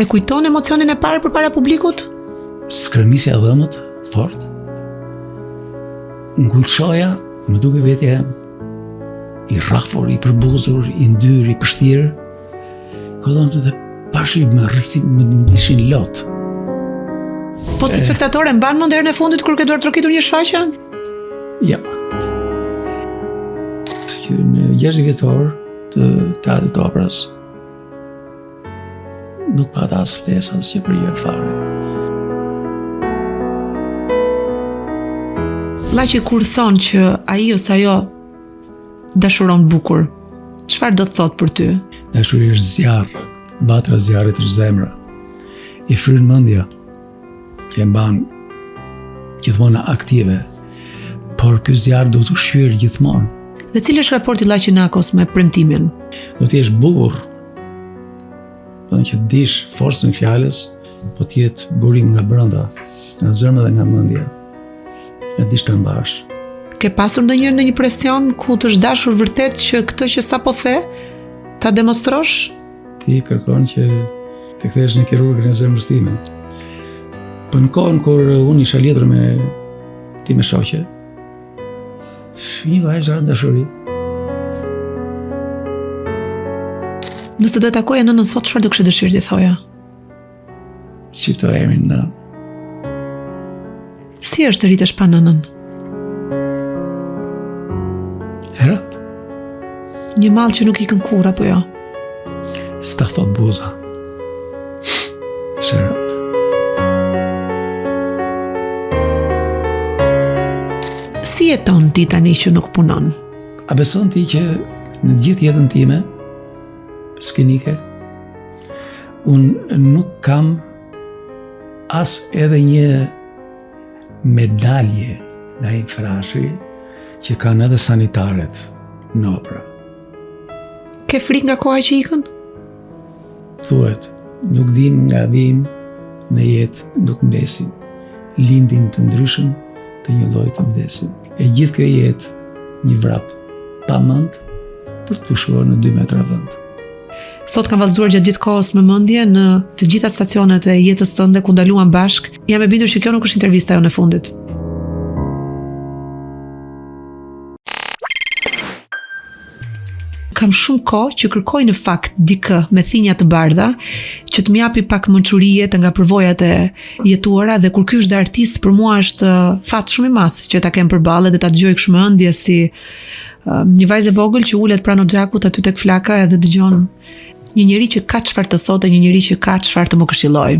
E kujton emocionin e parë përpara publikut? Skrëmisja dhëmbët, fort. Ngulçoja, më dukej vetja i rrafur, i përbuzur, i ndyrë, i pështirë. Kodon të dhe pashi më rrithi, më ishin lot. Po si spektator e mban mend herën e fundit kur ke duartrokitur një shfaqje? Ja. Që në 60 vjetor të teatrit të operës nuk pata as ftesë as që për gjë fare. Llaqi kur thonë që ai ose ajo dashuron bukur, çfarë do të thotë për ty? Dashuri është zjarr, vatra e zjarrit është zemra. I fryn mendja, që e mban gjithmonë aktive, por ky zjarr duhet ushqyer gjithmonë. Dhe cili është raporti i Llaqi Nakos me premtimin? Do të jesh burrë. Do të që të dish forcën e fjalës, po të jetë burim nga brenda, nga zemra dhe nga mendja. E dish ta mbash. Ke pasur ndonjëherë ndonjë presion ku të është dashur vërtet që këtë që sapo the ta demonstrosh? Ti kërkon që të kthehesh në kirurgën e zemrës time. Po në kohën kur unë isha lidhur me time shoqe, një vajzë ra në dashuri. Nëse do e takoje nënën sot, çfarë do kishe dëshirë t'i thoje? Shqipto emrin në... Si është të rritesh pa nënën? E rëndë. Një mall që nuk ikën kurrë, apo jo? S'ta thotë buza. Është e rëndë. Si jeton ti tani që nuk punon? A beson ti që në gjithë jetën time, skenike, Unë nuk kam as edhe një medalje Naim Frashëri që kanë edhe sanitaret në opera. Ke frikë nga koha që ikën? Thuhet, nuk dim nga vim në jetë nuk mbesim. Lindim të ndryshëm të njëlloj të vdesim. E gjithë kjo jetë një vrap pa mend për të pushuar në 2 metra vend. Sot kam vallëzuar gjatë gjithë kohës me mendje në të gjitha stacionet e jetës tënde ku ndaluam bashkë. Jam e bindur që kjo nuk është intervista jonë e fundit. Kam shumë kohë që kërkoj në fakt dikë me thinja të bardha që të më japi pak mençuri jete nga përvojat e jetuara dhe kur ky është dhe artist për mua është fat shumë i madh që ta kem përballë dhe ta dëgjoj kështu me ëndje si Një vajzë e vogël që ulet pranë oxhakut aty tek flaka edhe dëgjon një njeri që ka çfarë të thotë, një njeri që ka çfarë të më këshillojë.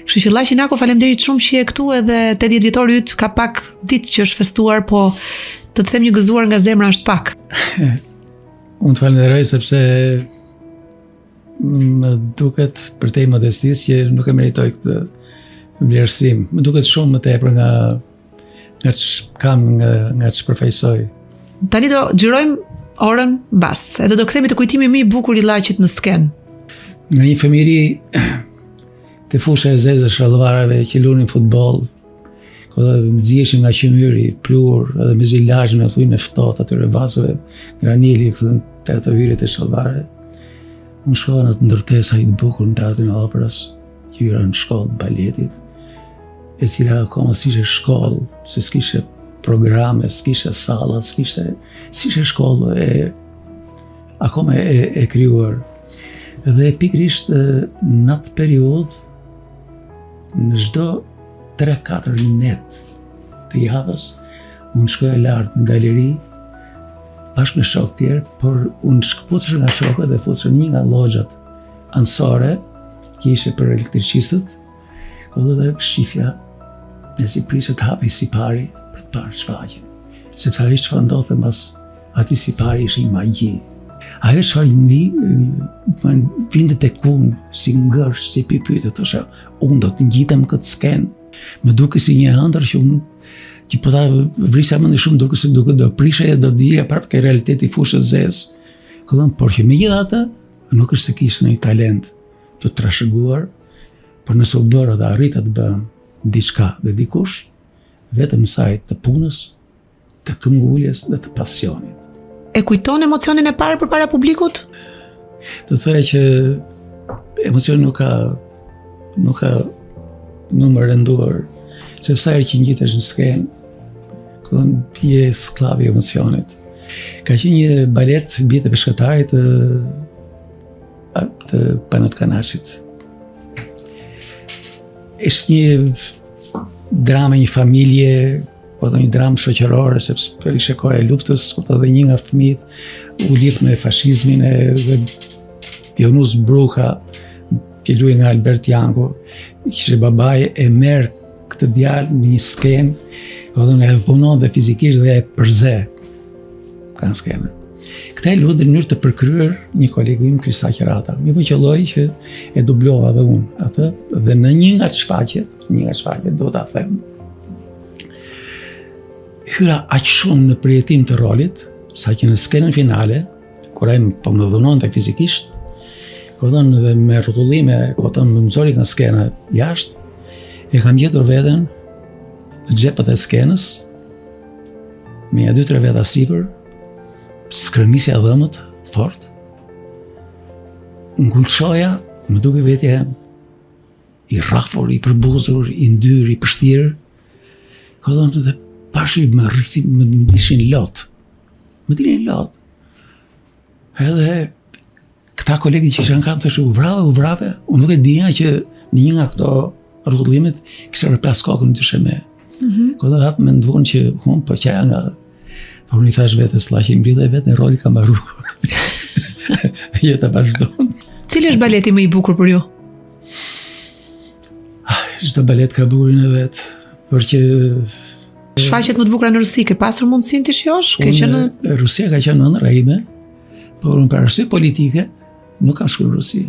Kështu që Llaqi Nako, faleminderit shumë që je këtu edhe 80 vjetori yt ka pak ditë që është festuar, po të të them një gëzuar nga zemra është pak. Unë të falenderoj sepse më duket përtej modestisë që nuk e meritoj këtë vlerësim. Më duket shumë më tepër nga nga ç'kam nga nga ç'përfaqësoj. Tani do xhirojmë orën mbas. Edhe do kthehemi te kujtimi më i bukur i Llaqit në skenë. Nga një fëmijëri te fusha e zezë e shallvareve që lunin futboll, ku dhe nxiheshim nga qymyri, pluhur, edhe mezi laheshim me ujin e ftohtë atyre vasave, granili, këtu te ato hyrjet e shallvareve. Unë shkova në atë ndërtesë të bukur në teatrin e operës, që hyra në shkollë të baletit, e cila akoma s'ishte shkollë, se s'kishte programe, s'kishte salla, s'kishte, s'ishte shkollë e akoma e, e krijuar. Dhe pikërisht në atë periudhë, në çdo 3-4 net të javës, unë shkoja lart në galeri, bashkë me shokë tjerë, por unë shkëputesha nga shokët dhe futesha në një nga lozhat anësore, që ishte për elektricistët, Edhe dhe shifja mezi prisja të hapej sipari për të parë shfaqjen. Sepse ajo çfarë ndodhte mbas atij sipari ishte një magji. Ajo çfarë një, më vinte tek unë, si ngërç, si pipytë, thosha, unë do të ngjitem këtë skenë. Më dukej si një ëndërr që unë që po ta vrisja mendjen shumë duke se duke do prishej e do dilja prapë ke realiteti i fushës zezë. Kupton, por që megjithatë, nuk është se kisha një talent të trashëguar, por nëse u bëra dhe arrita të bëhem diçka dhe dikush, vetëm në sajë të punës, të këmbënguljes dhe të pasionit. E kujton emocionin e parë përpara publikut? Do të thoja që emocioni nuk ka Nuk ka numër renduar, sepse sa herë që ngjitesh në skenë, kupton je skllav i emocionit. Ka qenë një balet Bijtë e Peshkatarit të të Panajot Kanaçit. Është një dramë një familje, po dhe një dramë shoqërore, sepse po ishte koha e luftës, po dhe një nga fëmijët u lidh me fashizmin e dhe Jonuz Bruka, që luhej nga Albert Janko, që babai e merr këtë djalë në një skenë, po dhe e dhunon dhe fizikisht dhe e përze ka në skenë. Këtë e luante në mënyrë të përkryer një kolegu im Kristaq Rata. Mirëpo qëlloi që e dublova dhe unë atë dhe në një nga shfaqjet, një nga shfaqjet do ta them. Hyra aq shumë në përjetim të rolit, sa që në skenën finale, kur ai po më dhunonte fizikisht, kupton dhe me rrotullime, kupton më nxori nga skena jashtë, e kam gjetur veten në xhepat e skenës, me një dy tre veta sipër, skrëmisja dhëmët, fort, ngulçoja, më dukej vetja i rrafur, i përbuzur, i ndyrë, i pështirë, kupton dhe pashë më rrithi, më dilnin lot, më dilnin lot. Edhe këta kolegët që ishin në krah, thoshin, u vrave, u vrave, unë nuk e dija që në një nga këto rrotullimet kisha përplas kokën në dysheme. Mm -hmm. Këta atë menduan që unë po qaja nga Por unë i thash vetes, llaqi mblidhe veten, roli ka mbaruar. Jeta vazhdon. Cili është baleti më i bukur për ju? Ah, çdo balet ka bukurinë e vet, por që Shfaqjet më të bukura në Rusi, ke pasur mundësinë t'i shijosh? Ke qenë në Rusia ka qenë ëndrra ime, por unë për arsye politike nuk kam shkuar në Rusi.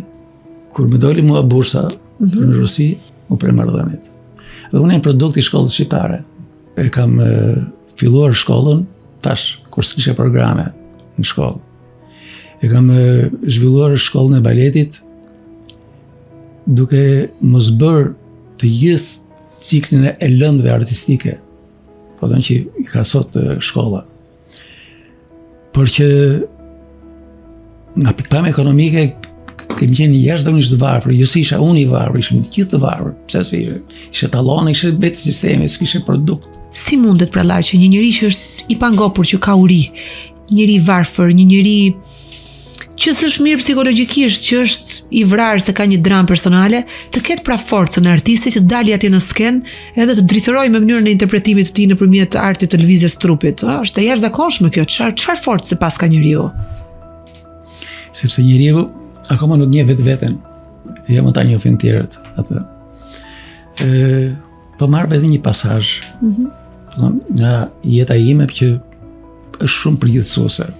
Kur më doli mua bursa mm -hmm. në Rusi, u pre marrëdhëniet. Dhe unë jam produkt i shkollës shqiptare. E kam filluar shkollën tash kur s'kisha programe në shkollë. E kam zhvilluar shkollën e baletit duke mos bërë të gjithë ciklin e lëndëve artistike, po thënë që i ka sot shkolla. Por që nga pikëpamja ekonomike kemi qenë jashtëzakonisht të varfër, jo se isha unë i varfër, ishim të gjithë të varfër, pse se ishe, ishe tallon, ishe vetë sistemi, s'kishe produkt. Si mundet pra la që një njeri që është i pangopur, që ka uri, një njeri i varfër, një njeri që s'është mirë psikologjikisht, që është i vrarë se ka një dramë personale, të ketë pra forcën e artistit që të dali atje në skenë edhe të drithërojë me mënyrën e interpretimit të tij nëpërmjet artit të lëvizjes trupit. Ë, është e jashtëzakonshme kjo. Çfarë çfarë force paska njeriu? Sepse njeriu akoma nuk njeh vetveten. Jo më ta njohin të tjerët atë. Ë, po marr vetëm një pasazh. Mm -hmm. Nga jeta ime që është shumë përgjithësuese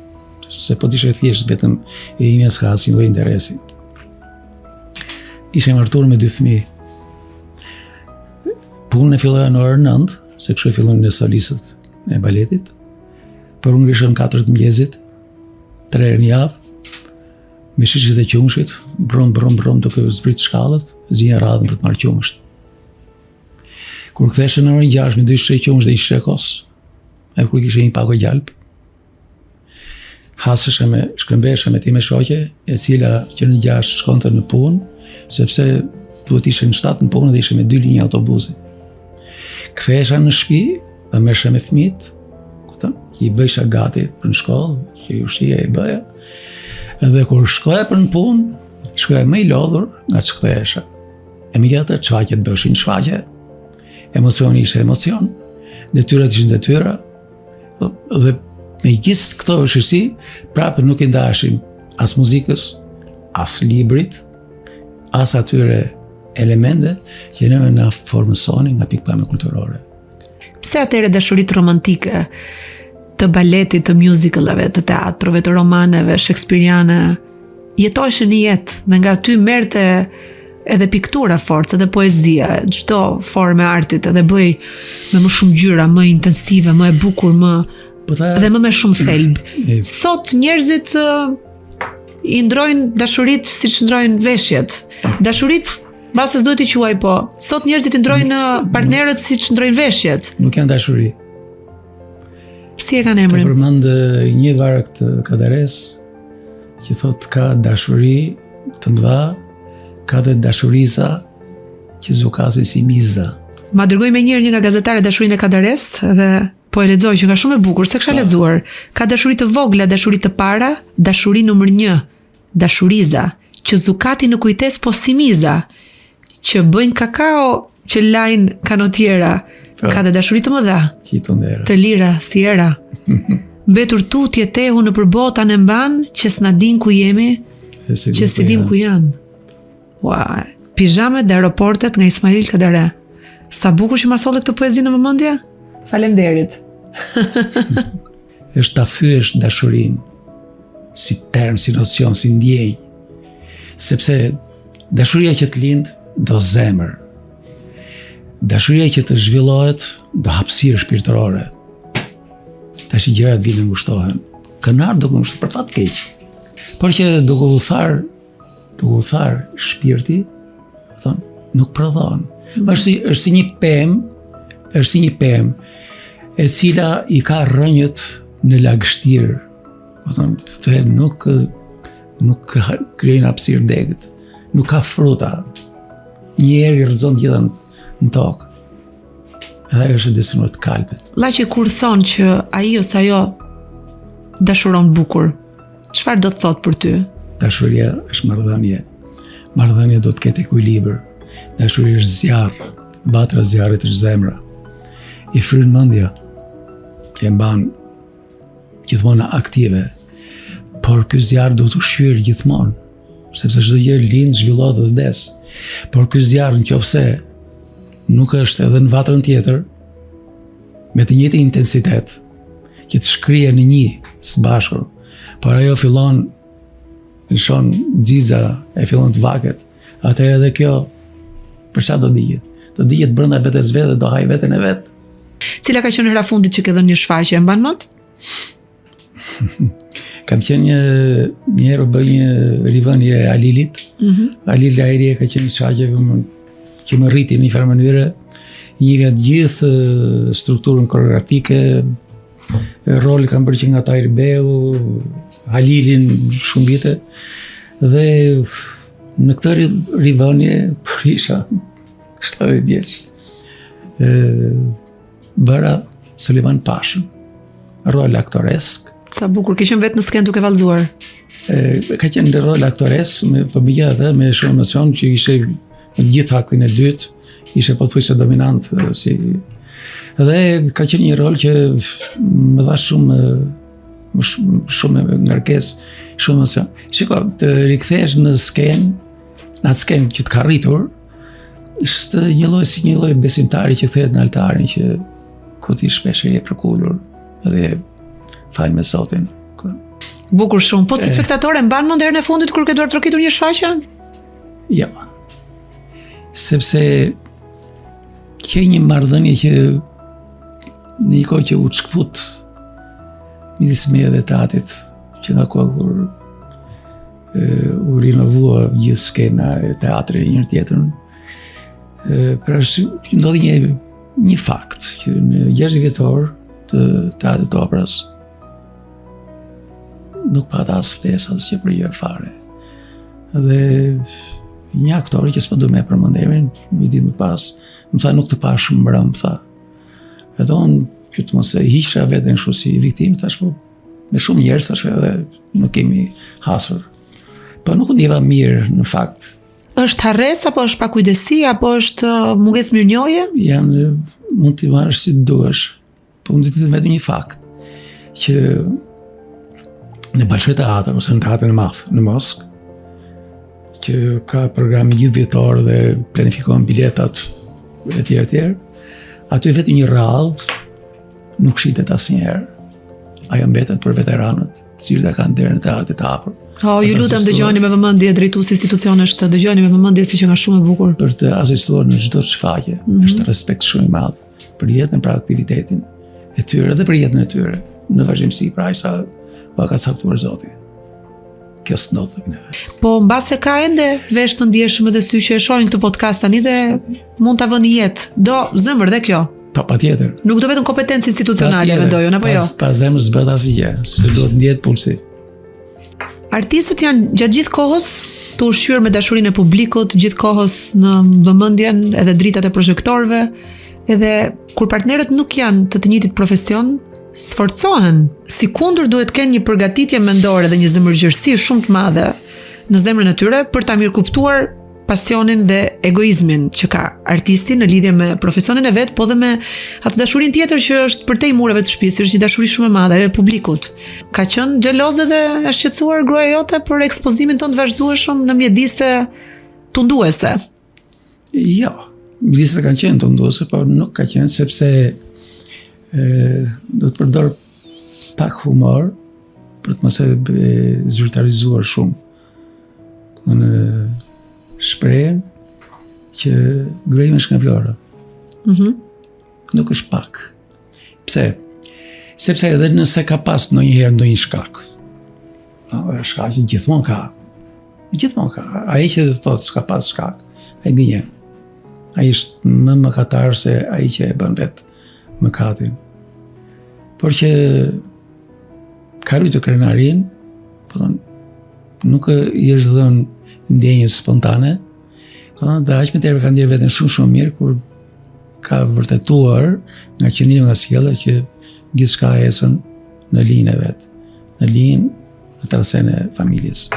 se po të ishte thjesht vetëm e imja s'ka asnjë lloj interesi. Isha i martuar me dy fëmijë. Punën e filloja në orën 9, se kështu e fillonin solistët e baletit. Por unë ngrihesha në 4 të mëngjesit, 3 herë në javë, me shishet e qumështit, brum brum brum duke zbrit shkallët, zija radhën për të marrë qumësht. Kur kthehesha në orën 6 me dy shishe qumësht dhe një shishe kos, e kur kisha një pako gjalp, hasesha me shkëmbesha me time shoqe, e cila që në 6 shkonte në punë, sepse duhet ishte në 7 në punë dhe ishte me dy linja autobusi. Kthehesha në shtëpi dhe merresha me fëmijët, kupton? Që i bëjsha gati për në shkollë, që i ushqeja i bëja. Edhe kur shkoja për në punë, shkoja më i lodhur nga ç'kthehesha. E megjithatë shfaqjet bëheshin shfaqje, emocioni ishte emocion, detyrat ishin detyra, Dhe me gjithë këto vështirësi, prapë nuk i ndaheshim as muzikës, as librit, as atyre elemente që neve na formësonin nga pikëpamja kulturore. Pse atëherë dashuritë romantike të baletit, të musicaleve, të teatrove, të romaneve shekspiriane, jetoheshin në jetë dhe nga aty merrte edhe piktura forcë, edhe poezia, çdo formë e artit edhe bëhej me më shumë ngjyra, më intensive, më e bukur, më po ta... dhe më me shumë thelb. Sot njerëzit uh, i ndrojnë dashuritë siç ndrojnë veshjet. Dashuritë mbase s'duhet t'i quaj po. Sot njerëzit i ndrojnë partnerët siç ndrojnë veshjet. Nuk janë dashuri. Si e kanë emrin? Të përmend një varg të Kadares që thotë ka dashuri të mëdha, ka dhe dashuriza. Që zukasin si miza. Ma dërgoi menjëherë një nga gazetaret dashurinë e Kadares dhe po e lexoj që ka shumë e bukur, s'e kisha po. lexuar. Ka dashuri të vogla, dashuri të para, dashuri numër 1, dashuriza, që zukatin në kujtesë po si miza, që bëjnë kakao, që lajnë kanotiera, po. ka dhe dashuri të mëdha, të lira si era. Mbetur tutje tehu nëpër botë anembanë, që s'na dinë ku jemi, që s'i dimë ku janë. Ua, pizhamet dhe aeroportet nga Ismail Kadare. Sa bukur që ma solle këtë poezi në vëmendje? Faleminderit. është ta fyesh dashurinë si term, si nocion, si ndjenjë. Sepse dashuria që të lind do zemër. Dashuria që të zhvillohet do hapësirë shpirtërore. Tash gjërat vijnë ngushtohen. Kanë ardhur duke ngushtuar për fat keq. Por që duke u tharë duke u tharë shpirti, thonë, nuk prodhon. Mm. Është si, është si një pemë, është si një pemë, e cila i ka rrënjët në lagështirë. Po thonë, dhe nuk, nuk krijojnë hapësirë degët, nuk ka fruta. Një erë i rrëzon gjitha në, në tokë. Edhe ajo është e destinuar të kalbet. Llaqi kur thonë që ai ose ajo dashuron bukur, Çfarë do të thotë për ty? Dashuria është marrëdhënie. Marrëdhënia do të ketë ekuilibër. Dashuria është zjarr. Vatra e zjarrit është zemra. I fryn mendja. E mban gjithmonë aktive. Por ky zjarr duhet ushqyer gjithmonë, sepse çdo gjë lind, zhvillohet dhe vdes. Por ky zjarr në qoftë se nuk është edhe në vatrën tjetër, me të njëjtin intensitet, që të shkrihen në një së bashku. Por ajo fillon lëshon xixa e fillon të vaket. Atëherë edhe kjo për çfarë do digjet? Do digjet brenda vetes vet dhe do hajë veten e vet. Cila ka qenë hera e fundit që ke dhënë një shfaqje, e mban mend? Kam qenë një një herë u bë një rivënie e Halilit. Mm -hmm. Halil Hajrie ka qenë një shfaqje që më rriti në një farë mënyre. Njihja të gjithë strukturën koreografike, role kam bërë që nga Tahir Beu, Halilin shumë vite, dhe në këtë rivënie, kur isha 70 vjeç, bëra Suliman Pashën, rol aktoresk. Sa bukur, ke qenë vetë në skenë duke vallëzuar. E, ka qenë në rol aktoresk, me, po megjithatë, me shumë emocion që ishe në gjithë aktin e dytë, ishe pothuajse dominant si dhe ka qenë një rol që më dha shumë më shumë, shumë ngarkesë, shumë emocion. Shiko, të rikthehesh në skenë, në atë skenë që të ka rritur, është një lloj si një lloj besimtari që kthehet në altarin që ku ti shpesh je përkulur dhe fal me Zotin. Bukur shumë. Po si spektator e mban mend herën e fundit kur ke duartrokitur një shfaqje? Jo. Sepse ke një marrëdhënie që në një kohë që u shkëput midis meje dhe teatrit, që nga koha kur e, u rinovua gjithë skena e teatrit e njëra-tjetrën. Pra ndodhi një, një fakt, që në 60 vjetor të teatrit të operës, nuk pata as ftesë, as që për gjë fare. Dhe një aktor që s'po du me përmend emrin, një ditë më pas, më tha nuk të pashë mbrëmë, më tha. Edhe unë, që të mos e hiqsha veten kështu si viktimë, thashë po, me shumë njerëz thashë edhe nuk kemi hasur. Po nuk u ndjeva mirë në fakt. Është harresë apo është pakujdesi apo është uh, mungesë mirënjohje? Janë mund t'i marrësh si të duash. Po mund të them vetëm një fakt që në Bolshoi Teatr ose në Teatrin e Madh në Moskë që ka programi gjithëvjetor dhe planifikohen biletat e tjera e tjera. Aty vetëm një radhë nuk shitet asnjëherë. Ajo mbetet për veteranët, të cilët e kanë derën e teatrit të hapur. Po, ju lutem dëgjoni me vëmendje drejtues institucionesh të dëgjoni me vëmendje se qenka shumë e bukur. Për të asistuar në çdo shfaqje, mm -hmm. është respekt shumë i madh për jetën, për aktivitetin e tyre dhe për jetën e tyre në vazhdimësi, pra aq sa ua ka caktuar Zoti. Kjo s'ndodh tek neve. Po mbase ka ende vesh të ndjeshëm edhe sy që e shohin këtë podcast tani dhe mund ta vënë në jetë. Do zemër dhe kjo. Pa patjetër. Nuk do vetëm kompetencë institucionale mendoj unë apo jo. Pa zemër s'bëhet asgjë, se duhet ndjehet pulsi. Artistët janë gjatë gjithë kohës Të ushqyer me dashurinë e publikut gjithë kohës në vëmendjen edhe dritat e prozhektorëve, edhe kur partnerët nuk janë të të njëjtit profesion, sforcohen. Sikundër duhet të kenë një përgatitje mendore dhe një zemërgjerësi shumë të madhe në zemrën e tyre për ta mirëkuptuar pasionin dhe egoizmin që ka artisti në lidhje me profesionin e vet, po dhe me atë dashurinë tjetër që është përtej mureve të shtëpisë, është një dashuri shumë e madhe e publikut. Ka qenë xheloze dhe e shqetësuar gruaja jote për ekspozimin tënd të vazhdueshëm në mjedise tunduese. Jo, mjediset kanë qenë tunduese, por nuk ka qenë sepse e, do të përdor pak humor për të mos e zyrtarizuar shumë. Në shprehjen që gruaja ime është nga Vlora. Mm -hmm. Nuk është pak. Pse? Sepse edhe nëse ka pas ndonjëherë ndonjë shkak. No, shkak që gjithmonë ka. Gjithmonë ka. Ai që thotë s'ka pas shkak, ai gënjen. Ai është më mëkatar se ai që e bën vetë mëkatin. Por që ka ruajtur krenarinë, po thonë, nuk i është dhënë ndjenjës spontane, ka thënë dhe aq më tepër ka ndjerë veten shumë shumë mirë kur ka vërtetuar nga qëndrimi nga sjellja që gjithçka ecën në linjën e vet, në linjën në trasenë e familjes.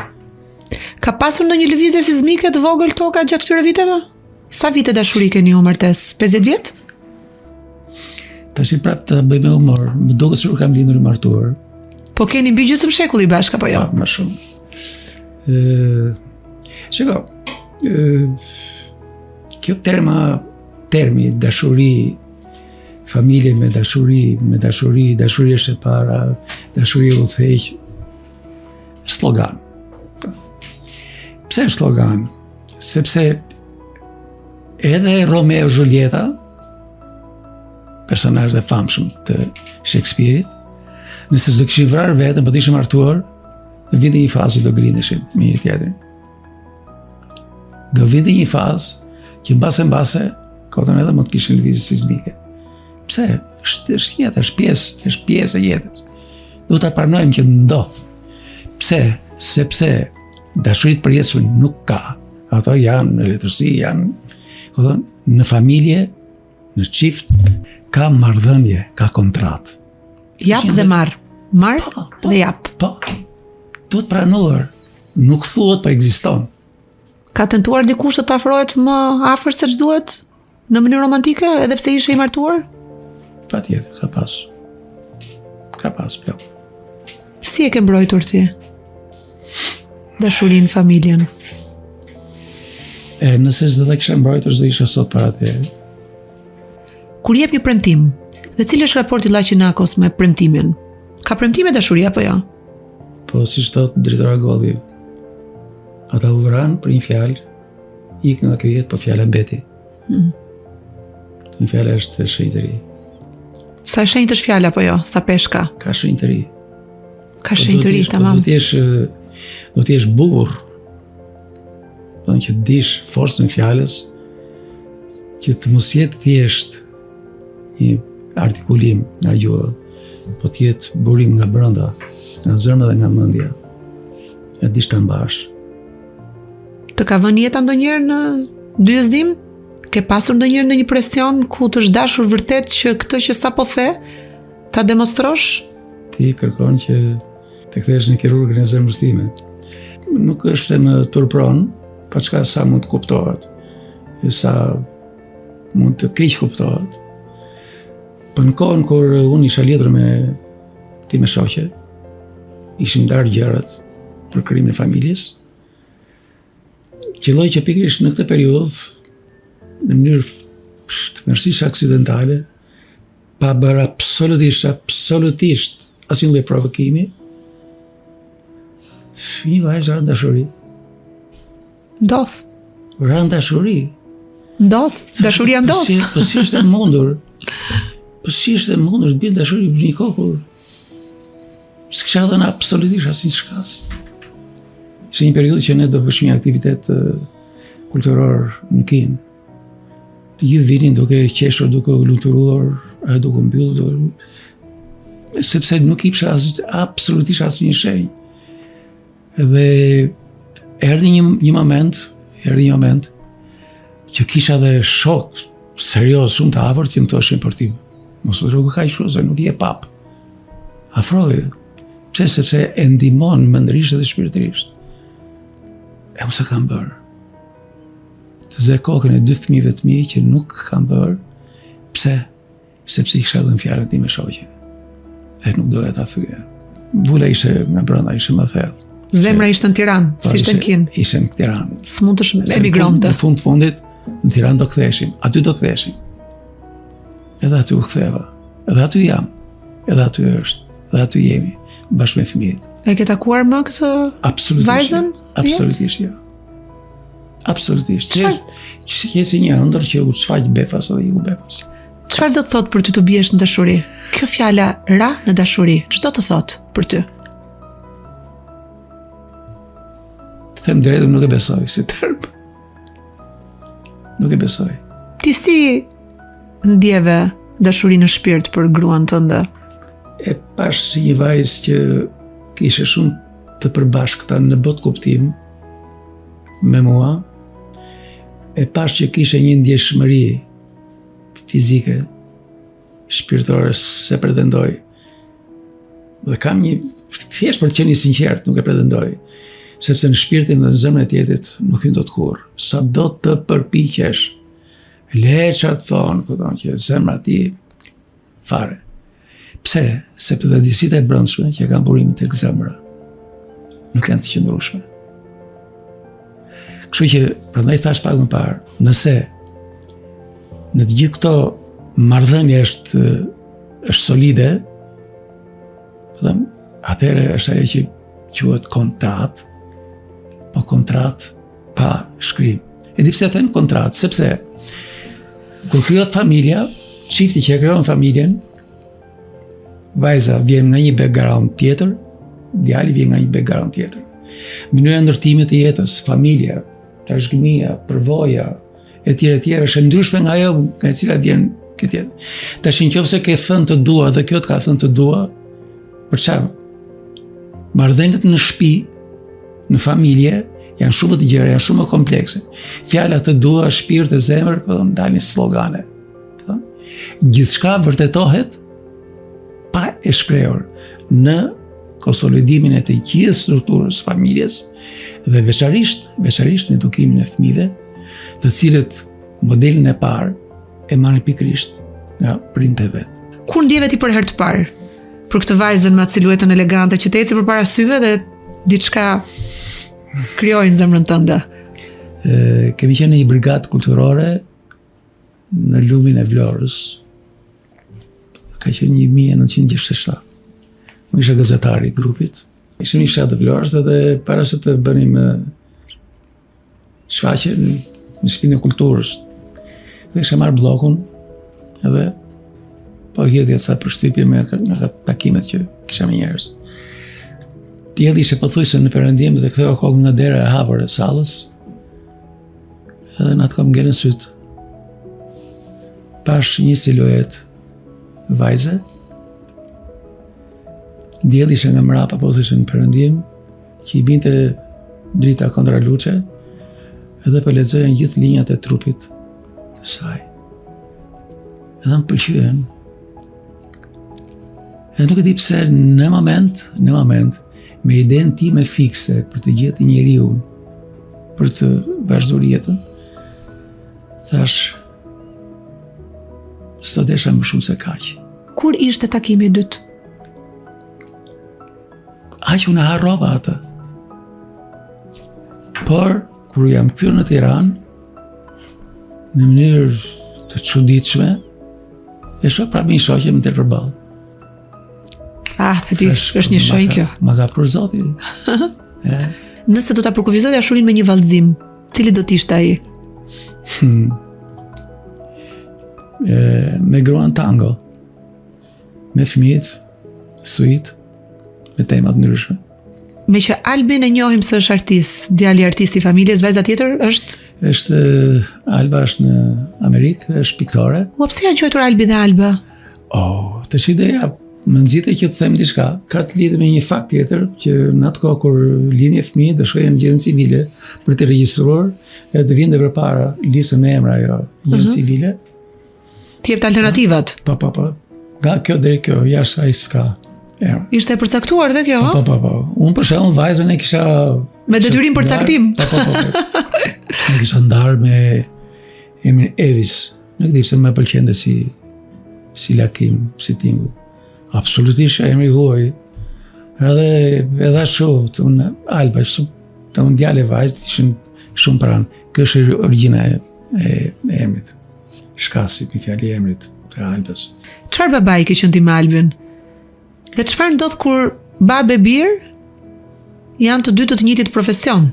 Ka pasur ndonjë lëvizje sizmike të vogël toka gjatë këtyre viteve? Sa vite dashuri keni ju martesë? 50 vjet? Tashi prapë ta bëj me humor, më duket sikur kam lindur i martuar. Po keni mbi gjysmë shekulli bashkë apo jo? Po, më shumë. Ë, shiko, ë kjo terma termi dashuri familje me dashuri, me dashuri, dashuri është e para, dashuri udhëheq slogan. Pse është slogan? Sepse edhe Romeo Julieta, personazhet e famshëm të Shakespeare-it, nëse s'do kishin vrarë veten, po të ishin martuar, do vinte një fazë që do grindeshin me njëri-tjetrin. Do vinte një fazë që mbase mbase, kotën edhe mund të kishin lëvizje sizmike. Pse? Është është jeta, është pjesë, është pjesë e jetës. Duhet ta pranojmë që ndodh. Pse? Sepse dashuri të përjetshme nuk ka. Ato janë në letërsi, janë, kupton, në familje, në çift ka marrëdhënie, ka kontratë. Jap dhe marr. Marr po, po, dhe jap. Po. Duhet pranuar. Nuk thuhet, po ekziston. Ka tentuar dikush të të afrohet më afër se ç'duhet në mënyrë romantike, edhe pse ishe i martuar? Patjetër, ka pas. Ka pas plot. Si e ke mbrojtur ti? Dashurinë, familjen. E, nëse s'do ta kisha mbrojtur, s'do isha sot para teje. Kur jep një premtim, dhe cili është raporti i Laqi Nakos me premtimin? Ka premtime dashuria apo jo? Po, siç thotë Dritëro Agolli, ata u vranë për një fjalë, ikën nga kjo jetë, po fjala mbeti. Mm. Një fjala është shenjtëri. Sa e shenjtë është fjala, apo jo? Sa peshë ka? Ka shenjtëri. Ka po shenjtëri, po tamam. Do të jesh, do të jesh burrë. Do të që të dish forcën e fjalës, që të mos jetë thjesht një artikulim nga gjuha, po të jetë burim nga brenda, nga zemra dhe nga mendja. E dish ta mbash. Të ka vënë jeta ndonjëherë në dyzim? Ke pasur ndonjëherë ndonjë presion ku të është dashur vërtet që këtë që sapo the ta demonstrosh? Ti kërkon që të kthehesh në kirurgën e zemrës time. Nuk është se më turpron, paçka sa mund të kuptohet, e sa mund të keqkuptohet. Po në kohën kur unë isha lidhur me time shoqe, ishim ndarë gjërat për krijimin e familjes, qëlloi që pikërisht në këtë periudhë, në mënyrë tmerrësisht aksidentale, pa bërë absolutisht, absolutisht asnjë lloj provokimi, një vajzë ra në dashuri. Ndodh. Ra në dashuri. Ndodh, dashuria po ndodh. Po si, po si është e mundur? Po si është e mundur të bie në dashuri në një kohë kur s'kisha dhënë absolutisht asnjë shkas. Ishte një periudhë që ne do bëshim një aktivitet kulturor në Kinë. Të gjithë vinin duke qeshur, duke u lumturuar, ajo duke u mbyllur, duke... sepse nuk jepsha as, absolutisht asnjë shenjë. Dhe Erdhi një një moment, erdhi një moment që kisha dhe shokë serioz shumë të afërt që më thoshin për ti. Mos u trego kaq shumë se nuk je papë. Afroju. Pse sepse e ndihmon mendërisht dhe shpirtërisht. E unë s'e kam bërë. Të zë kokën e dy fëmijëve të mi që nuk kam bërë. Pse? Sepse i kisha dhënë fjalën time shoqe. E nuk doja ta thyja. Vula ishte nga brenda, ishte më thellë. Zemra ishte në Tiranë, po, s'ishte në Kinë. Ishte në Tiranë. S'mund të emigronte. Në fund fundit, në Tiranë do ktheheshim, aty do ktheheshim. Edhe aty u ktheva. Edhe aty jam. Edhe aty është. Edhe aty jemi bashkë me fëmijët. E ke takuar më këtë Absolutisht. Vajzën? Absolutisht jo. Absolutisht. Çfarë? Që si një ëndërr që u shfaq befas edhe iku befas. Çfarë do të thotë për ty të biesh në dashuri? Kjo fjala ra në dashuri, ç'do të thotë për ty? Të them drejtën nuk e besoj si term. Nuk e besoj. Ti si ndjeve dashuri në shpirt për gruan tënde? E pashë si një vajzë që kishte shumë të përbashkëta në botëkuptim me mua. E pashë që kishte një ndjeshmëri fizike, shpirtërore, s'e pretendoj. Dhe kam një, thjesht për të qenë i sinqertë, nuk e pretendoj, sepse në shpirtin dhe në zemrën e tjetrit nuk hyn dot kurrë. Sado të përpiqesh, le çfarë të thonë, kupton që zemra e tij, fare. Pse? Sepse dhe ndjesitë e brendshme që e kanë burimin tek zemra, nuk janë të qëndrueshme. Kështu që, prandaj thashë pak më parë, nëse në të gjithë këto marrëdhënie është është solide, po them, atëherë është ajo që quhet kontratë, po kontratë pa shkrim. E di pse them kontratë, sepse kur krijohet familja, çifti që e krijon familjen, vajza vjen nga një background tjetër, djali vjen nga një background tjetër. Mënyra e ndërtimit të jetës, familja, trashëgimia, përvoja, e tjera e tjera është e ndryshme nga ajo nga e cila vjen kjo tjetër. Tash në qoftë se ke thënë të dua dhe kjo të ka thënë të dua, për çfarë? Marrëdhëniet në shtëpi, në familje janë shumë më të gjera, janë shumë më komplekse. Fjala të dua, shpirt e zemër, po dalin slogane. Po? Gjithçka vërtetohet pa e shprehur në konsolidimin e të gjithë strukturës familjes dhe veçarisht, veçarisht në edukimin e fëmijëve, të cilët modelin e parë e marrin pikërisht nga prindët e vet. Kur ndjeve ti për herë të parë për këtë vajzën me atë siluetën elegante që të eci përpara syve dhe diçka krijoi në zemrën tënde? E, kemi qenë në një brigadë kulturore në lumin e Vlorës. Ka qenë 1967. Unë isha gazetari i grupit. Ishim në fshat të Vlorës dhe para se të bënim shfaqje në, në shpinë e kulturës. Dhe kisha marrë bllokun edhe po hidhja ca përshtypje me nga takimet që kisha me njerëz. Dielli ishte pothuajse në perëndim dhe ktheva kokën nga dera e hapur e sallës. Edhe në atë kohë më ngelën sytë. Pashë një siluetë vajze. Dielli ishte nga mrapa pothuajse në perëndim që i binte drita kontraluce edhe po lexoja gjithë linjat e trupit të saj. Edhe më pëlqyen. Edhe nuk e di pse në moment, në moment, me idenë time fikse për të gjetur njeriun, për të vazhduar jetën, thashë, s'do desha më shumë se kaq. Kur ishte takimi i dytë? Aq unë e harrova atë. Por, kur jam kthyer në Tiranë, në mënyrë të çuditshme, e shoh prapë një shoqe më del përballë. Ah, the ti, është një shenjë kjo. Ma ka prurë Zoti. e. Nëse do ta përkufizoje dashurinë me një vallëzim, cili do të ishte ai? Hmm. E, me gruan tango. Me fëmijët, suite, me tema të ndryshme. Meqë Albin e njohim se është artist, djali artist i familjes, vajza tjetër është? Është, Alba është në Amerikë, është piktore. Ua, pse janë quajtur Albi dhe Alba? Oh, të që ideja. Më nxite që të them diçka, ka të lidhë me një fakt tjetër që në atë kohë kur lindje fëmijë do shkoje në gjendjen civile për të regjistruar e të vinte përpara listën me emra ajo gjendjen uh mhm. -huh. civile. Të jepte alternativat. Po po po. Nga kjo deri kjo, jashtë saj s'ka. Ja. Ishte e përcaktuar dhe kjo, po? Po po po. Unë për shembull vajzën e kisha me detyrim përcaktim. Po po po. E kisha ndarë me emrin Evis. Nuk di pse më pëlqente si si lakim, si tingull. Absolutisht emri i huaj. Edhe edhe ashtu, unë Alba, shumë të unë djalë e vajzë, ishin shumë pranë. Kjo është origjina e, e, e emrit. Shkasi, me fjalë i emrit të Albës. Çfarë babai ke qenë ti me Albin? Dhe çfarë ndodh kur babë e bir janë të dy të të njëjtit profesion?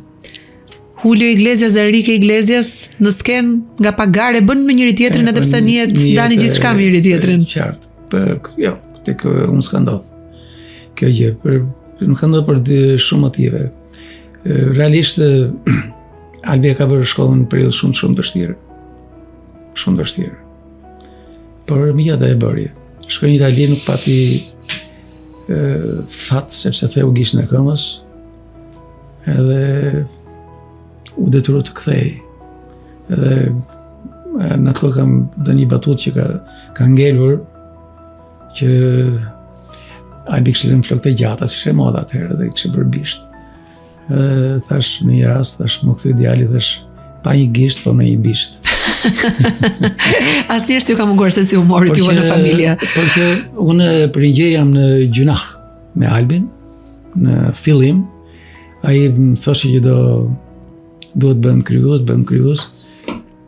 Julio Iglesias dhe Enrique Iglesias në skenë nga pak garë e bënë me njëri tjetrin edhe pse në jetë ndani gjithçka me njëri tjetrin. Qartë. Po, jo, tek unë s'ka ndodh. Kjo gjë për nuk ka ndodhur për dy shumë motive. Realisht Albi e ka bërë shkollën në periudhë shumë shumë të vështirë. Shumë të vështirë. Por megjithatë e bëri. Shkoi në Itali nuk pati e, fat sepse theu gishtin e këmbës. Edhe u detyru të kthehej. Edhe në atë kohë kam dhënë një batutë që ka, ka ngelur që Albi kishte lënë flokët e gjata, si ishte moda atëherë dhe kishte bërë bisht. Dhe thash në një rast, thash m'u kthy djali, thash pa një gisht, po me një bisht. Asnjëherë s'ju ka munguar sensi i humorit ju në familje. Por që unë për një gjë jam në gjynah me Albin, në fillim, ai më thoshte që do duhet të bëhem krijues, bëhem krijues.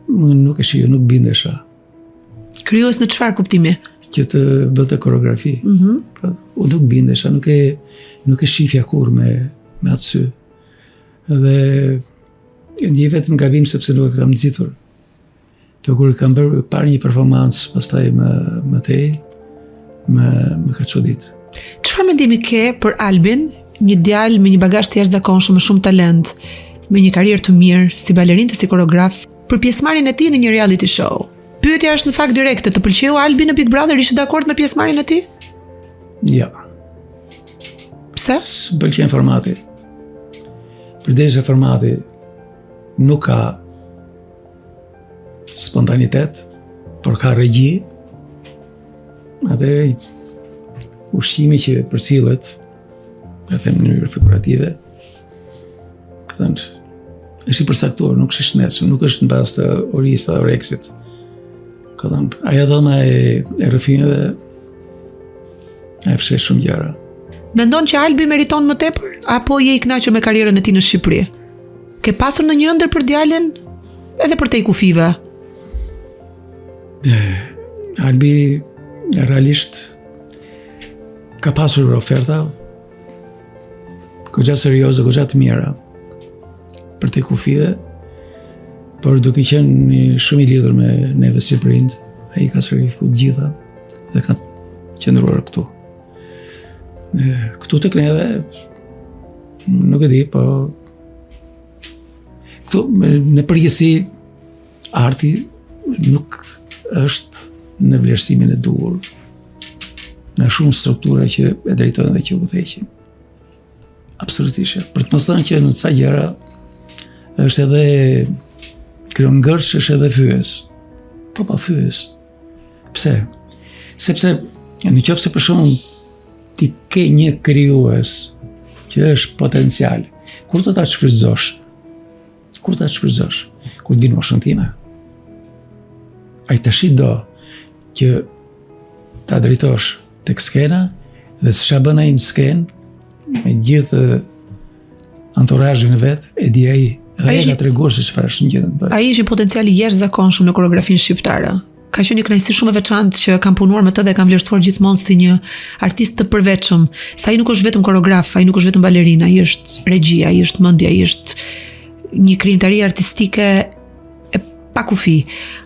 Unë nuk e shihja, nuk bindesha. Krijues në çfarë kuptimi? Që të bënte koreografi. Mm -hmm. Po, unë nuk bindesha, nuk e nuk e shifja kurrë me me atë sy. Dhe e ndjej veten gabim sepse nuk e kam nxitur. Të kur kam bërë parë një performancë, pastaj më më tej, më më ka çudit. Çfarë mendimi ke për Albin, një djalë me një bagazh të jashtëzakonshëm, me shumë talent, me një karrierë të mirë si balerin dhe si koreograf, për pjesëmarrjen e tij në një reality show. Pyetja është në fakt direkte, të pëlqeu Albi në Big Brother, ishe dakord me pjesëmarrjen e tij? Jo. Pse? S'më pëlqen formati. Përderisa formati nuk ka spontanitet, por ka regji, atëherë ushqimi që përcillet, e them në mënyrë figurative, Këtënë, është i përcaktuar, nuk është i shëndetshëm, nuk është në bazë të urisë dhe oreksit. Këtënë, ajo dhoma e, e rrëfimeve e fsheh shumë gjëra. Mendon që Albi meriton më tepër apo je i kënaqur me karrierën e tij në Shqipëri? Ke pasur ndonjë ëndërr për djalin edhe përtej kufijve? E, Albi realisht ka pasur oferta, Goxha serioze, goxha të mira përtej kufijve, por duke qenë një shumë i lidhur me neve si prind, ai ka sakrifikuar të gjitha dhe ka qëndruar këtu. E, këtu tek neve, nuk e di, po këtu në përgjithësi arti nuk është në vlerësimin e duhur nga shumë struktura që e drejtojnë dhe që udhëheqin. Absolutisht. Për të mos thënë që në ca gjëra është edhe krijon ngërç, është edhe fyes. Po pa fyes. Pse? Sepse në qoftë se për shembull ti ke një krijues që është potencial, kur do ta shfrytëzosh? Kur ta shfrytëzosh? Kur të vijë në moshën time? Ai tashi do që ta drejtosh tek skena dhe se ça bën ai në skenë me gjithë anturazhin e vet, e di ai. Dhe ai ka treguar se çfarë është në gjendje të bëjë. Ai është një potencial i jashtëzakonshëm në koreografinë shqiptare. Ka qenë një kënaqësi shumë e veçantë që kam punuar me të dhe e kam vlerësuar gjithmonë si një artist të përveçëm. Se ai nuk është vetëm koreograf, ai nuk është vetëm balerin, ai është regjia, ai është mendja, ai është një krijimtari artistike e pa kufi.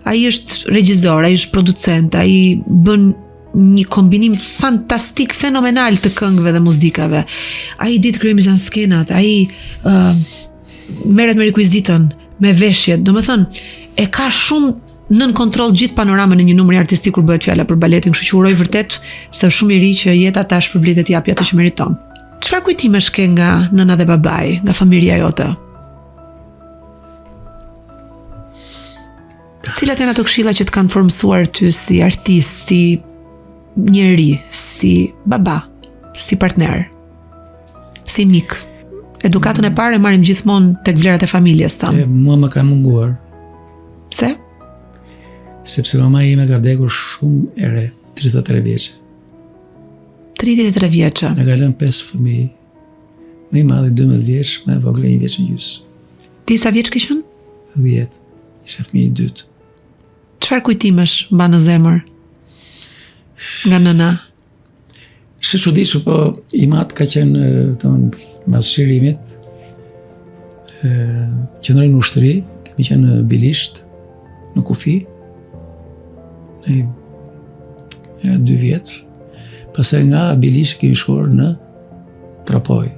Ai është regjisor, ai është producent, ai bën një kombinim fantastik, fenomenal të këngëve dhe muzikave. Ai di të krijojë mizanskenat, ai uh, merret me rekuizitën, me veshjet, domethënë, e ka shumë nën kontroll gjithë panoramën e një numri artistik kur bëhet fjala për baletin, kështu që uroj vërtet se është shumë i ri që jeta ta shpërblejë dhe të japi atë që meriton. Çfarë kujtimesh ke nga nëna dhe babai, nga familja jote? Cilat janë ato këshilla që të kanë formësuar ty si artist, si njeri, si baba, si partner, si mik? Edukatën e parë e marrim gjithmonë tek vlerat e familjes tanë. E, mua më kanë munguar. Pse? Sepse mama ime ka vdekur shumë e re, 33 vjeçe. 33 vjeçe. Na ka lënë 5 fëmijë. Më i madhi 12 vjeç, më e vogla 1 vjeç e gjysmë. Ti sa vjeç ke qenë? 10. Isha fëmijë i dytë. Çfarë kujtimesh mban në zemër? Nga nëna? Është e çuditshme, po im atë ka qenë, domethënë, mas çlirimit, qëndroi në ushtri, kemi qenë në Bilisht, në kufi, në ja, dy vjet, pastaj nga Bilisht kemi shkuar në Tropojë,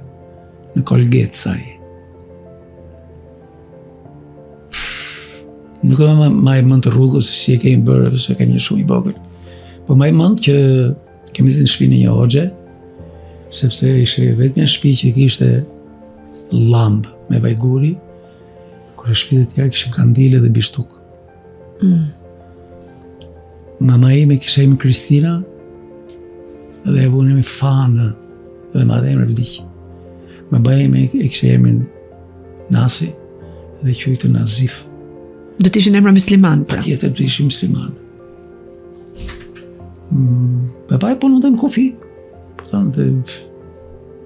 në Kolgecaj. Nuk e maj mend të rrugës si e kemi bërë, se kam qenë shumë i vogël. Po maj mend që kemi qenë në shpinë e një hoxhe, sepse ishte e vetmja shpi që kishte llambë me vajguri, kurse shpitë e tjera kishin kandile dhe bishtuk. Mm. Mama ime kishte emrin Kristina dhe e vunë emrin Fanë dhe me atë emër vdiq. Babai im e kishte emrin Nasi dhe e quajtën Nazif. Do të ishin emra musliman, pra. Patjetër do të ishin musliman. Mm, babai punonte në kufi. Punonte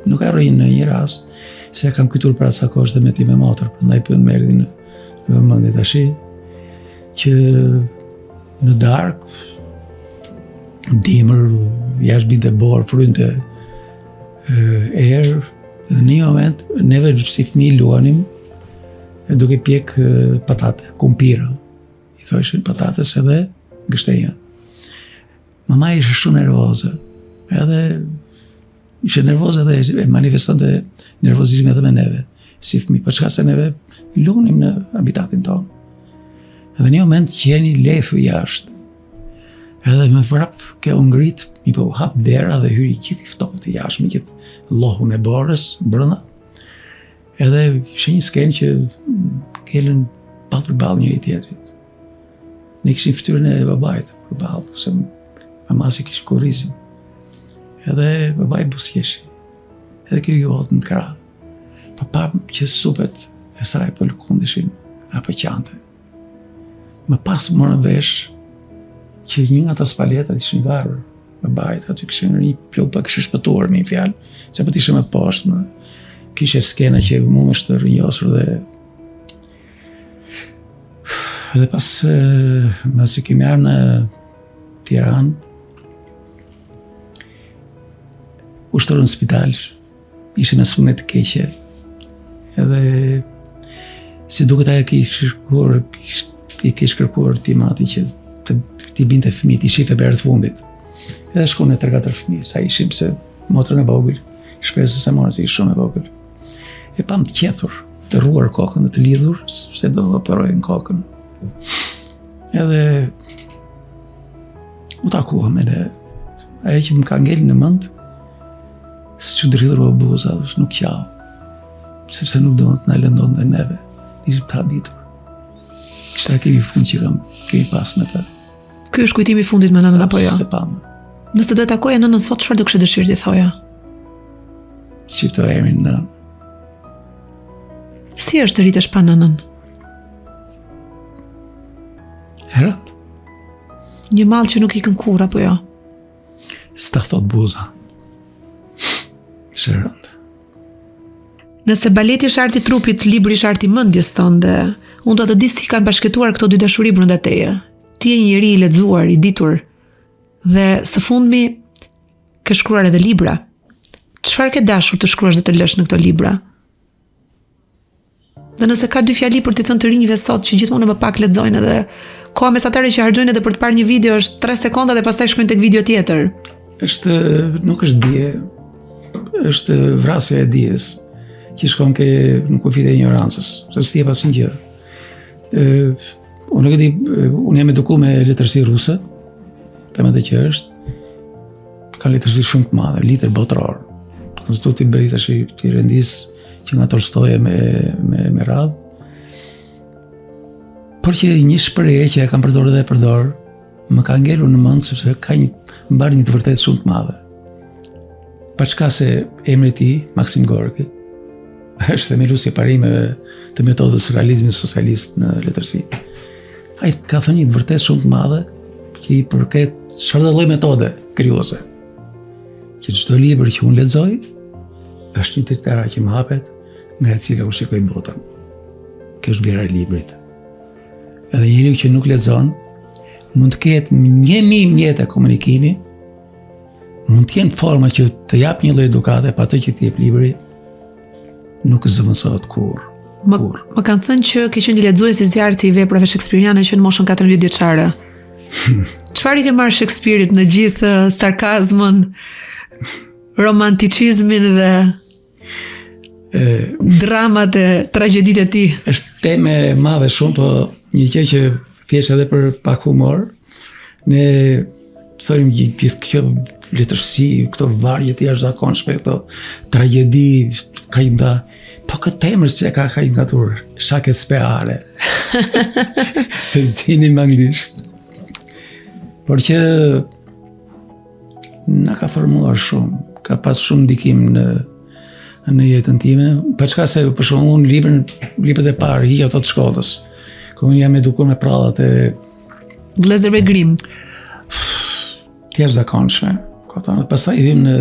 nuk harroj në një rast se e kam kujtuar para ca kohësh dhe me time motër, prandaj po më erdhi në vëmendje tashi që në darkë dimër jashtë binte borë, frynte erë dhe në një moment neve si fëmijë luanim duke pjek patate, kumpira. I thoshin patates edhe gështenja. Mama ishte shumë nervoze. Edhe ishte nervoze dhe e manifestonte nervozizmin edhe me neve, si fëmijë. Po çka se neve luanim në habitatin tonë. Edhe një moment qeni lehu jashtë. Edhe me vrap kjo u ngrit, mi po u hap dera dhe hyri gjithë i ftohti jashtë, me gjithë lohun e borës brenda. Edhe ishte një skenë që ngelën ballë për ballë njëri tjetrit. Ne kishim fytyrën e babait përballë, se mamasë i kishim kurrizin. Edhe babai buzëqeshi. Edhe kjo iu hodh në krah. Po pamë që supet e saj po lëkundeshin apo qante. Më pas morëm vesh që një nga ato spaletat ishin varur babait, aty kishte një plumb, kishte shpëtuar me një fjalë, se po të ishte më poshtë, më kishte skena që mu më është rrënjosur dhe dhe pas masi kemi ardhur në Tiranë u shtrua në spital Ishte me sëmundje të keqe. Edhe si duket ajo kishte kërkuar, i kishte kërkuar tim ati që të t'i binte fëmijët, t'i shihte për herë të fundit. Edhe shkuam ne 3-4 fëmijë, sa ishim se motrën e vogël, Shpresën s'e morën se ishte shumë e vogël. E pamë të qethur, të rruar kokën dhe të lidhur, se do operojnë kokën. Edhe u takuam me ne. Ajo që më ka ngel në mend, S'u dridhua buza, nuk qau, sepse nuk donte të na lëndonte neve, ishim të habitur. Ishte takimi i fundit që kam, kemi pas me të. Ky është kujtimi i fundit me nënën apo jo? S'e pamë. Nëse do e takoje nënën sot, çfarë do kishe dëshirë t'i thoje? Shqipto emrin nënë. Si është të rritesh pa nënën? E rëndë. Një mall që nuk ikën kurrë apo jo? S'ta thot buza. Është e rëndë. Nëse baleti është arti i trupit, libri është arti i mendjes tënde. Unë dua të di si kanë bashkëjetuar këto dy dashuri brenda teje. Ti je një njeri i lexuar, i ditur dhe së fundmi ke shkruar edhe libra. Çfarë ke dashur të shkruash dhe të lësh në këto libra? Dhe nëse ka dy fjali për t'i thënë të rinjve sot që gjithmonë më pak lexojnë edhe koha mesatare që harxhojnë edhe për të parë një video është 3 sekonda dhe pastaj shkojnë tek video tjetër. Është nuk është dije, është vrasja e dijes që shkon ke në kufijtë e injorancës, se s'di asnjë gjë. Ë. Unë nuk e di, unë jam edukuar me letërsi ruse, them atë që është, ka letërsi shumë të madhe, letër botëror. S'du t'i bëj tash t'i rendis që nga Tolstoje me, me, me radhë. Por që një shprehje që e kam përdorur dhe e përdor, më ka ngelur në mend sepse ka një mbart një të vërtetë shumë të madhe. Paçka se emri i tij, Maxim Gorki, është themeluesi i parimeve të metodës së realizmit socialist në letërsi. Ai ka thënë një të vërtetë shumë të madhe që i përket çfarëdo lloj metode krijuese. Që çdo libër që unë lexoj është një dritare që më hapet nga e cila unë shikoj botën. Kjo është vlera e librit. Edhe njeriu që nuk lexon mund të ketë 1000 mjete komunikimi, mund të jenë forma që të jap një lloj edukate, pa atë që të jep libri, nuk zëvendësohet kurrë. Më, më kanë thënë që ke qenë një lexues i zjarrtë i veprave shekspiriane që në moshën 14 vjeçare. Çfarë i ke marrë Shekspirit në gjithë eh, sarkazmën, romanticizmin dhe e, dramat e tragjeditë e tij? Është temë e madhe shumë, po një gjë që thjesht edhe për pak humor, ne thonim gjithë kjo letërsi, këto vargje të jashtëzakonshme, këto tragjedi, ka i nda, po këtë emër që e ka ka i ngatur, Shakespeare, se s'dinim anglisht. Por që na ka formuar shumë, ka pas shumë ndikim në në jetën time, paçka se për shembull unë librin, librat e parë, hiq ato të shkollës, ku unë jam edukuar me prallat e Vëllezërve Grimm. Të jashtëzakonshme. Kupton, pastaj hym në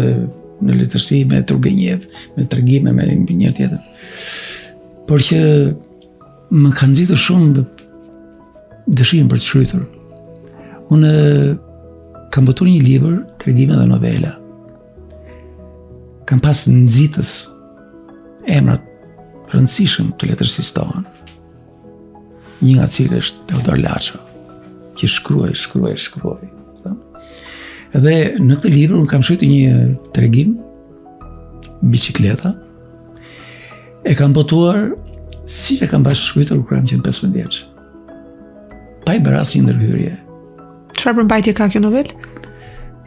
në letërsi me Turgenev, me tregime me njëri tjetrin. Por që më ka nxitur shumë dëshirën për të shkruar. Unë kam botuar një libër, tregime dhe novela. Kam pas nxitës emra të rëndësishëm të letërsisë tonë. Një nga cilët është Teodor Laço, që shkruaj, shkruaj, shkruaj. Dhe në këtë libër unë kam shkruar një tregim bicikleta. E kam botuar siç e kam pas shkruar kur kam qenë 15 vjeç. Pa i bërë asnjë ndërhyrje. Çfarë përmbajtje ka kjo novelë?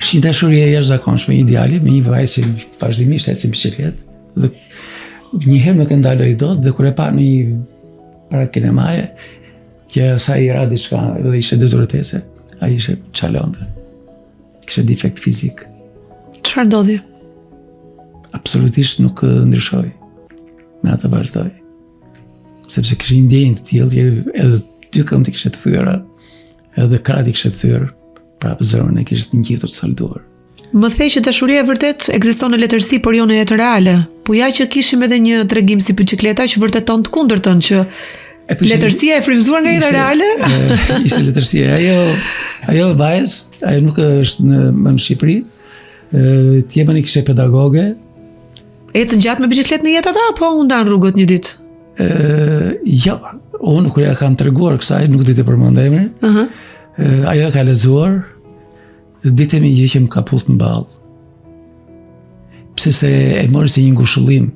Është një dashuri e jashtëzakonshme, një djali me një vajzë që vazhdimisht ecën bicikletë dhe një herë nuk e ndaloi dot dhe kur e pa në një para kinemaje që asaj i ra diçka dhe ishte detyruar të ecte, ai ishte çalonte. Kishte defekt fizik. Çfarë ndodhi? Absolutisht nuk ndryshoi. Me atë vazhdoi. Sepse kishte një ndjenjë të tillë që edhe dy këmbët i kishte të thyera, edhe krahët i kishte të thyer, prapë zemrën e kishte të ngjitur të salduar. Më the që dashuria e vërtetë ekziston në letërsi, por jo në jetën reale. Po ja që kishim edhe një tregim si Biçikleta që vërteton të kundërtën që e po letërsia e frymëzuar nga jeta reale? Ishte letërsia. Ajo ajo vajzë, ajo nuk është në më në Shqipëri. Ë t'jemën e kishte pedagoge. Ecën gjatë me biçikletë në jetë ata apo u ndanë rrugët një ditë? Ë jo, unë kur ia kam treguar kësaj, nuk di të përmend emrin. Ëh. Uh -huh. Ajo e ka lexuar, Di të them një gjë që më ka puth në ballë. Pse se e mori si një ngushëllim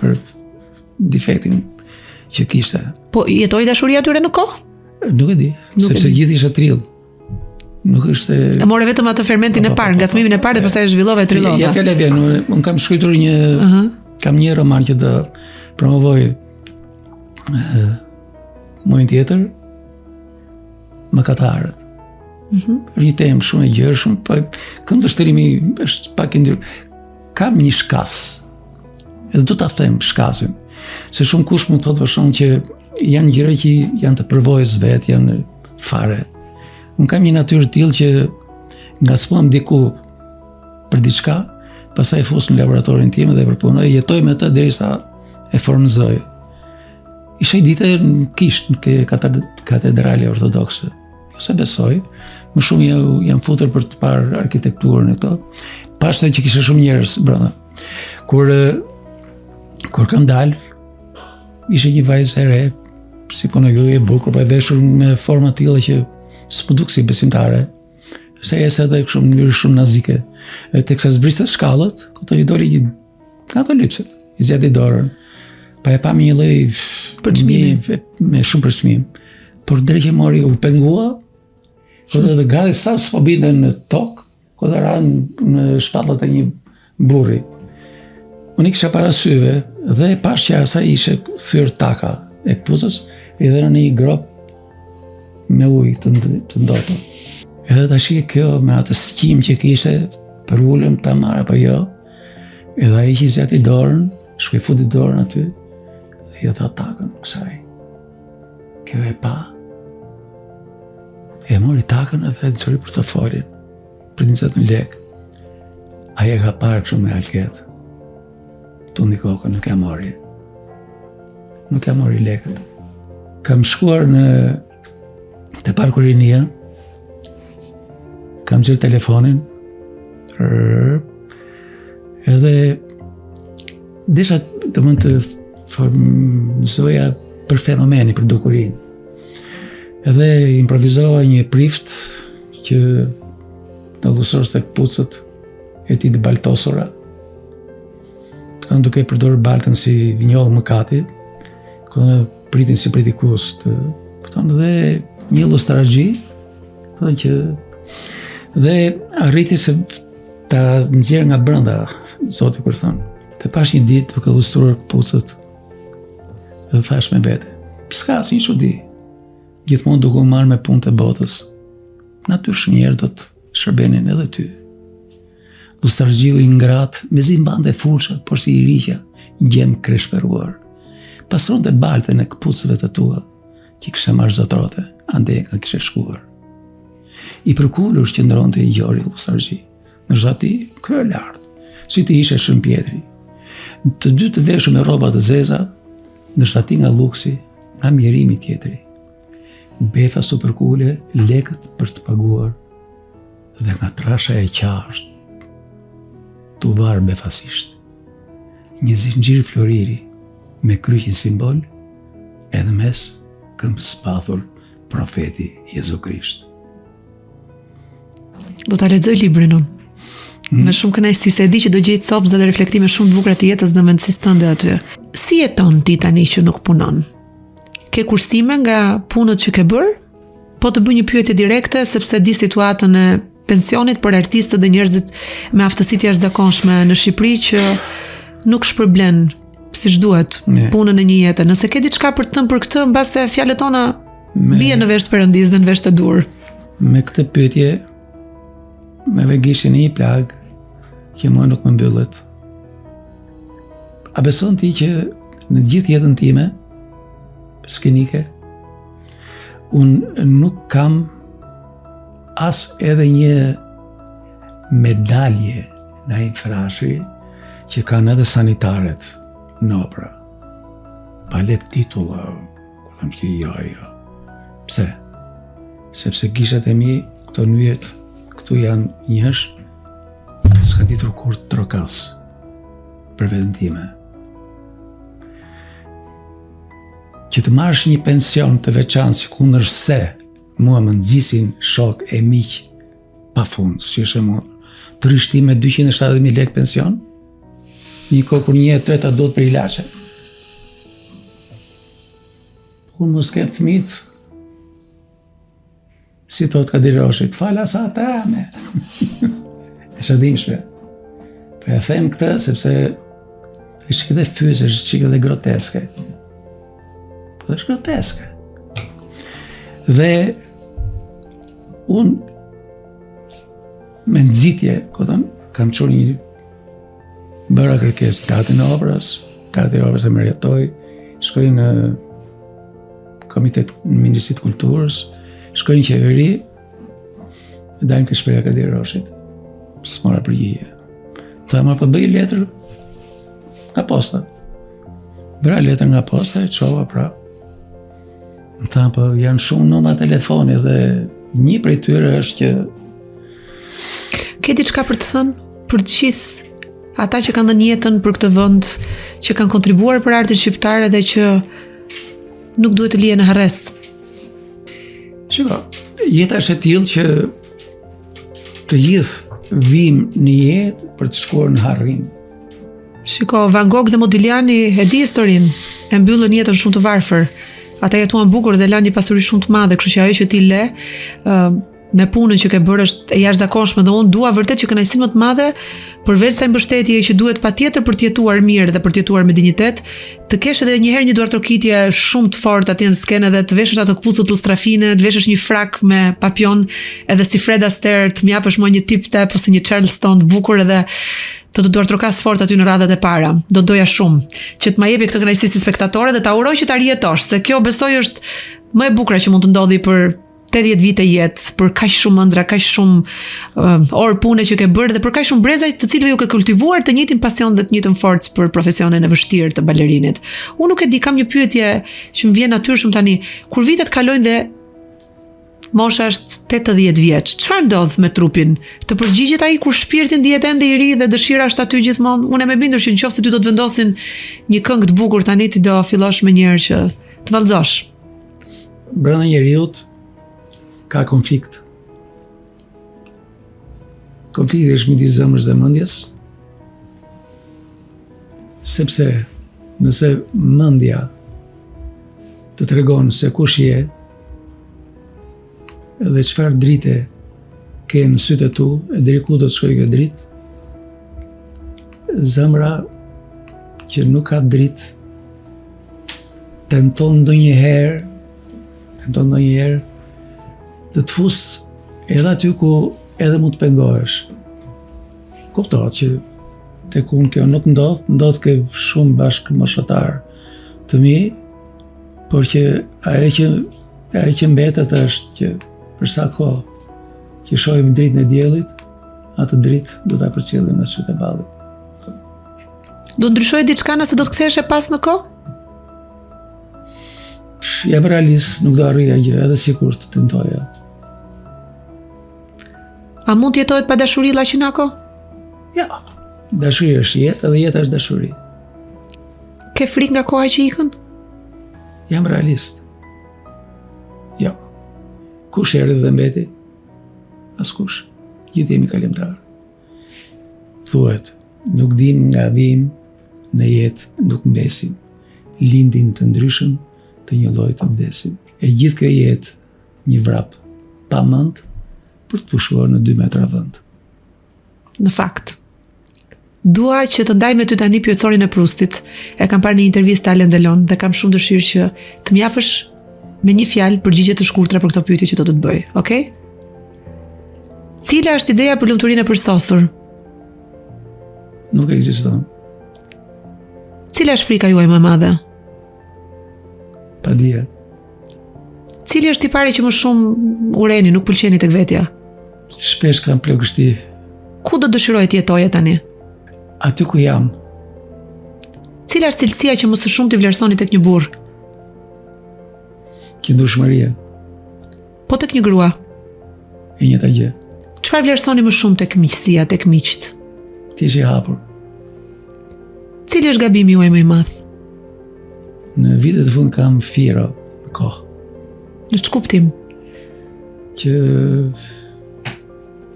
për defektin që kishte. Po jetoi dashuria e tyre në kohë? Nuk e di, Nuk sepse e di. gjithë ishte trill. Nuk është E more vetëm atë fermentin po, e po, parë, po, ngacmimin e parë dhe pastaj e zhvillove e trillove. Ja fjala vjen, unë un kam shkruar një uh -huh. kam një roman që do promovoj ë muajin tjetër Mëkatarët. Mm -hmm. Është një temë shumë e gjerë, shumë po këndvështrimi është pak i ndyrë. Kam një shkas. Edhe do ta them shkasin. Se shumë kush mund të thotë për shembull që janë gjëra që janë të përvojës vet, janë fare. Unë kam një natyrë të tillë që ngacmohem diku për diçka, pastaj e fus në laboratorin tim dhe e përpunoj, jetoj me të derisa e formëzoj. Isha një ditë në kishë, në ke katedrale ortodokse. Jo se besoj, më shumë jam, jam futur për të parë arkitekturën e këto. Pashë që kishte shumë njerëz brenda. Kur kur kam dalë, ishte një vajzë e re, si puna juaj e bukur, po e veshur me forma të tilla që s'mu duk si besimtare. Se ecte edhe kështu në mënyrë shumë nazike. E teksa zbriste shkallët, kupton i doli një Nga ato lypset, i zgjati dorën. Pa e pa me një lloj përçmimi, me shumë përçmim. Por dreqi e mori u pengua, po dhe gati sa s'po binte në tokë, Po dhe ra në shpallat e një burri. Unë i kisha para syve dhe e pashë që asaj i ishte thyer taka e këpucës edhe në një gropë me ujë të, të ndotur. Edhe tashi kjo me atë sqimë që kishte, përulem ta marr apo jo, edhe ai që zgjati dorën, shkoi futi dorën aty, dhe ia dha takën kësaj. Kjo e pa, e mori takën edhe e nxori portofolin, për 20 lekë. Ai e ka parë kështu me alket. Tundi kokën, nuk ia mori. Nuk ia mori lekët. Kam shkuar në te parku Rinia, kam nxjerrë telefonin, rrr, edhe desha të mund të formësoja për fenomenin, për dukurinë. Edhe improvizova një prift që të llustroste këpucët e tij të baltosura. Këta duke përdorur baltën si njollë mëkati, këta pritin si predikus të këta dhe një llustraxhi, këta që dhe arriti se ta nxjerr nga brenda, zoti kur thonë. Të pashë një ditë duke llustruar këpucët dhe thashë me vete, s'ka asnjë çudi, gjithmonë duke u marrë me punët e botës, natyrshëm një herë do të shërbenin edhe ty. Llustraxhiu i ngratë, mezi mbante furçën, porsi i riqa, gjem kreshperuar. Pastronte baltën e këpucëve të tua, që kishe marrë zotrote, andej nga kishe shkuar. I përkulur qëndronte i gjori llustraxhi. Ndërsa ti, kryelartë, si të ishe Shën Pjetri. Të dy të veshur me rroba të zeza, ndërsa ti nga luksi, nga mjerimi tjetri. Befas u përkule lekët për të paguar dhe nga trasha e qartë, t'u var befasisht. Një zinxhir floriri me kryqin simbol, edhe mes këmbëzbathur profeti Jezu Krisht. Do ta lexoj librin unë. Mm. Me shumë kënaqësi se e di që do gjej copëza dhe reflektime shumë të bukura të jetës dhe mendësisë tënde aty. Si jeton ti tani që nuk punon? Ke kursime nga punët që ke bërë? Po të bëj një pyetje direkte sepse di situatën e pensionit për artistët dhe njerëzit me aftësi të jashtëzakonshme në Shqipëri që nuk shpërblen siç duhet punën e një jete. Nëse ke diçka për të thënë për këtë, mbase fjalët tona me, bien në vesh të Perëndisë dhe në vesh të duhur. Me këtë pyetje me vë gishtin në një plagë që mua nuk më mbyllet. A beson ti që në gjithë jetën time skenike unë nuk kam as edhe një medalje Naim Frashëri që kanë edhe sanitaret në opera. Pale titulla, ku them që jo, jo. Pse? Sepse gishtat e mi, këto nyjet, këtu janë njësh, s'ka ditur kurrë të trokas për veten time. Që të marrësh një pension të veçantë sikundër se mua më nxisin shokë e miq pa fund, si është e mundur. Të rrish ti me 270.000 lekë pension, një kohë kur një e treta duhet për ilaçe. Po unë mos kem fëmijët, si thotë Kadri Roshi, të fala sa të ame. Është e dhimbshme. Po e them këtë, sepse është edhe fyese, është çikë edhe groteske. Po është groteske. Dhe Unë me nxitje, kupton, kam çuar një bëra kërkesë teatrin e operës, teatri i operës e miratoi, shkoi në komitet në Ministri të Kulturës, shkoi në qeveri, e dalim ke shprehja Kadri Roshit, s'mora përgjigje. Tha më po bëj letër nga posta. Bëra letër nga posta e çova pra. Më tha, po janë shumë numra telefoni dhe një prej tyre është që Ke diçka për të thënë për të gjithë ata që kanë dhënë jetën për këtë vend, që kanë kontribuar për artin shqiptar dhe që nuk duhet të lihen në harresë. Shiko, jeta është e tillë që të gjithë vijmë në jetë për të shkuar në harrim. Shiko, Van Gogh dhe Modigliani e di historinë, e mbyllën jetën shumë të varfër. Ata jetuan bukur dhe lanë një pasuri shumë të madhe, kështu që ajo që ti le, ë me punën që ke bërë është e jashtëzakonshme dhe unë dua vërtet që kënaqësinë më të madhe përveç asaj mbështetje që duhet patjetër për të jetuar mirë dhe për të jetuar me dinjitet, të kesh edhe një herë një duartrokitje shumë të fortë atje në skenë dhe të veshësh ato këpucët lustrafine, të veshësh një frak me papion edhe si Fred Astaire të më japësh mua një tip tap ose një Charleston të bukur edhe të të duartrokas fort aty në radhët e para. Do doja shumë që të ma jepi këtë kënaqësi si spektatore dhe ta uroj që ta rijetosh, se kjo besoj është më e bukura që mund të ndodhi për 80 vite jetë, për kaq shumë ëndrra, kaq shumë uh, orë pune që ke bërë dhe për kaq shumë breza të cilëve ju ke kultivuar të njëjtin pasion dhe të njëjtën forcë për profesionin e vështirë të balerinit. Unë nuk e di, kam një pyetje që më vjen natyrshëm tani. Kur vitet kalojnë dhe mosha është 80 vjeç, çfarë ndodh me trupin? Të përgjigjet ai kur shpirti ndihet ende i ri dhe dëshira është aty gjithmonë? Unë jam e bindur që nëse ty do të vendosin një këngë të bukur tani ti do fillosh menjëherë që të vallëzosh. Brenda njeriut ka konflikt. Konflikti është midis zemrës dhe mendjes, sepse nëse mendja të tregon se kush je dhe çfarë drite ke në sytë e tu e deri ku do të shkojë kjo dritë, zemra që nuk ka dritë tenton ndonjëherë, tenton ndonjëherë të të fusë edhe aty ku edhe mund të pengohesh. Kuptohet që tek unë kjo nuk ndodh, ndodh ke shumë bashkëmoshatarë të mi, por që ajo që ajo që mbetet është që për sa kohë që shohim dritën e diellit, atë dritë do ta përcjellim me sytë e ballit. Do ndryshoje diçka nëse do të ktheheshe pas në kohë? Jam realist, nuk do arrija gjë, edhe sikur të tentoja. A mund të jetohet pa dashuri Lleshi Nako? Ja, dashuri është jetë edhe jeta është dashuri. Ke frikë nga koha që ikën? Jam realist. Jo. Kush erdhi dhe mbeti? Askush. Gjithë jemi kalimtarë. Thuhet, nuk dim nga vim, në jetë nuk mbesim. Lindim të ndryshëm, të njëllojtë të vdesim. E gjithë kjo jetë, një vrap, pa mend, për të pushuar në 2 metra vend. Në fakt, dua që të ndaj me ty tani pyetësorin e Prustit. E kam parë në një intervistë të Alain Delon dhe kam shumë dëshirë që të më japësh me një fjalë përgjigje të shkurtra për këto pyetje që do të të bëj, okay? Cila është ideja për lumturinë e përsosur? Nuk ekziston. Cila është frika juaj më e madhe? Padija. Cili është tipari që më shumë urreni, nuk pëlqeni tek vetja? Shpesh kam plogështi. Ku do dëshiroje të jetoje tani? Aty ku jam. Cila është cilësia që më së shumti vlerësoni tek një burrë? Qëndrueshmëria. Po tek një grua? E njëjta gjë. Çfarë vlerësoni më shumë tek miqësia, tek miqtë? Të jesh i hapur. Cili është gabimi juaj më i madh? Në vitet e fundit kam firo në kohë. Në ç'kuptim? Që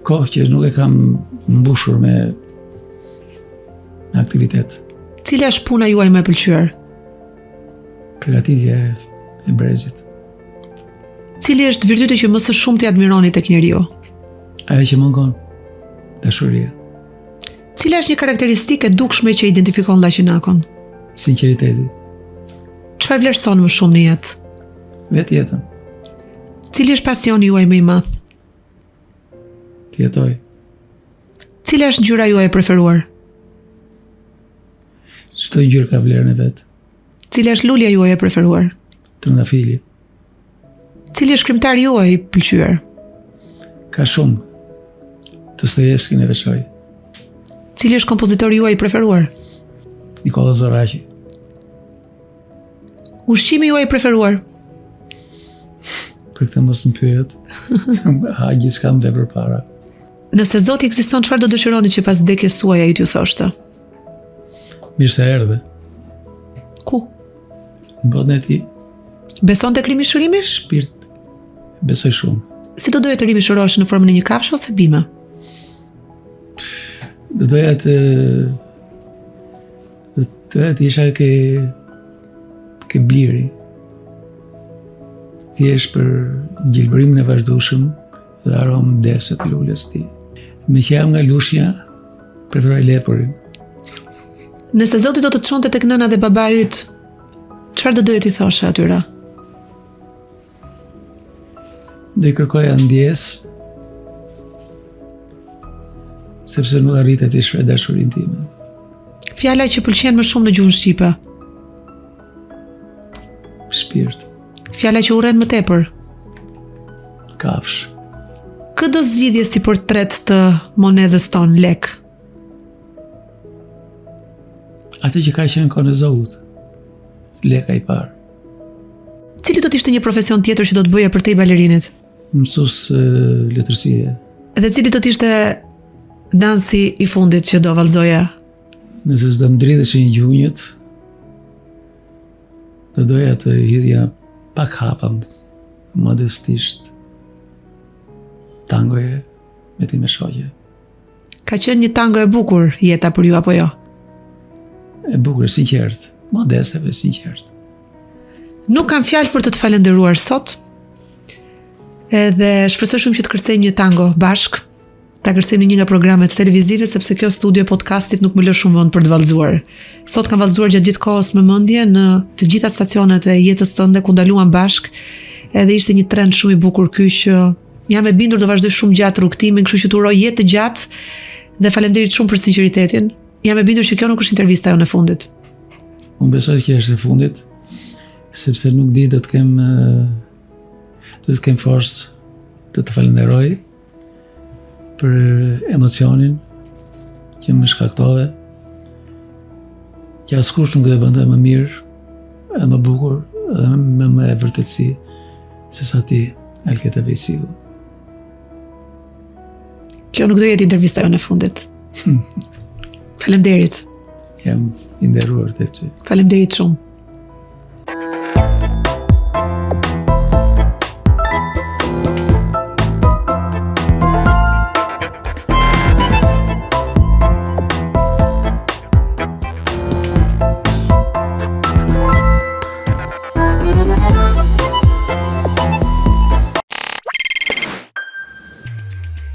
kohë që nuk e kam mbushur me me aktivitet. Cila është puna juaj më e pëlqyer? Përgatitja e brezit. Cili është virtyti që më së shumti admironi tek njeriu? Ajo që mungon, dashuria. Cila është një karakteristikë e dukshme që identifikon Llaqi Nakon? Sinqeriteti. Çfarë vlerëson më shumë në jetë? Vetë jetën. Cili është pasioni juaj më i madh? Të jetoj. Cila është ngjyra juaj e preferuar? Çdo ngjyrë ka vlerën e vet. Cila është lulja juaj e preferuar? Trëndafili. Cili është shkrimtari juaj i pëlqyer? Ka shumë. Dostojevskin e veçoj. Cili është kompozitori juaj i preferuar? Nikolla Zoraqi. Ushqimi juaj i preferuar? Për këtë mos më pyet. Ha gjithçka më vjen përpara. Nëse Zoti ekziston, çfarë do dëshironi që pas vdekjes suaj ai t'ju thoshte? Mirë se erdhe. Ku? Në botën e tij. Beson tek rimishërimi? Shpirt. Besoj shumë. Si do doje të rimishërohesh në formën e një kafshe ose bime? Do doja të do doja të isha ke ke bliri. Thjesht për gjelbërimin e vazhdueshëm dhe aromë dehëse të lules tij. Meqë jam nga Lushnja, preferoj lepurin. Nëse Zoti do të të çonte tek nëna dhe babai yt, çfarë do doje t'i thoshe atyre? Do i kërkoja ndjesë, sepse nuk arrita t'i shpreh dashurinë time. Fjala që pëlqen më shumë në gjuhën shqipe? Shpirt. Fjala që urren më tepër? Kafshë. Kë do zgjidhje si portret të monedhës tonë, lek? Atë që ka qenë në kohën e Zogut, leka i parë. Cili do të ishte një profesion tjetër që do të bëje përtej balerinit? Mësues letërsie. Dhe cili do të ishte dansi i fundit që do vallëzoje? Nëse s'do më dridheshin gjunjët, do doja të hidhja pak hapa modestisht tangoje me time shoqe. Ka qenë një tango e bukur jeta për ju apo jo? E bukur, e sinqertë, modeste e sinqertë. Nuk kam fjalë për të të falënderuar sot. Edhe shpresoj shumë që të kërcejmë një tango bashkë, ta kërcejmë në një nga programet televizive sepse kjo studio e podcastit nuk më lë shumë vend për të vallëzuar. Sot kam vallëzuar gjatë gjithë kohës me mendje në të gjitha stacionet e jetës tënde ku ndaluam bashkë. Edhe ishte një tren shumë i bukur ky që Jam e bindur do vazhdoj shumë gjatë rrugëtimin, kështu që të uroj jetë të gjatë dhe faleminderit shumë për sinqeritetin. Jam e bindur që kjo nuk është intervista jonë e fundit. Unë besoj që është e fundit, sepse nuk di do të kem do të kem forcë të të falenderoj për emocionin që më shkaktove që askush nuk do e bënte më mirë e më bukur dhe me më vërtetësi sesa ti Alketa Vejsiu. Kjo nuk do jetë intervista jonë e fundit. Faleminderit. Jam i nderuar te ty. Faleminderit shumë.